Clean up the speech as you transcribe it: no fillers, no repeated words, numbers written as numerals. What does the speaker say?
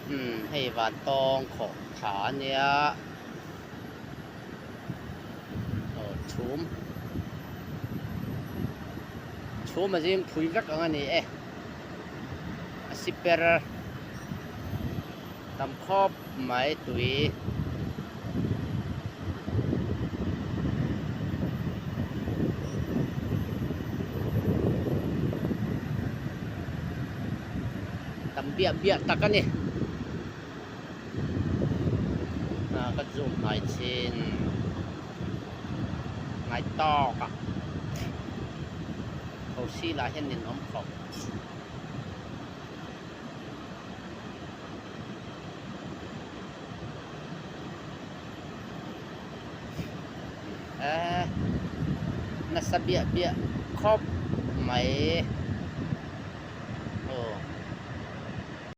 Umm hei vantawng khawh thla a nia aw chhum chhum a zing phui vek ang a ni e a siper tam khawp mai tui. Tam biah biah tak a ni. Ah ka zoom hnai chin ngai tawk a thosi lah hian nin awm khawp. Eh nasa biah biah khawp mai.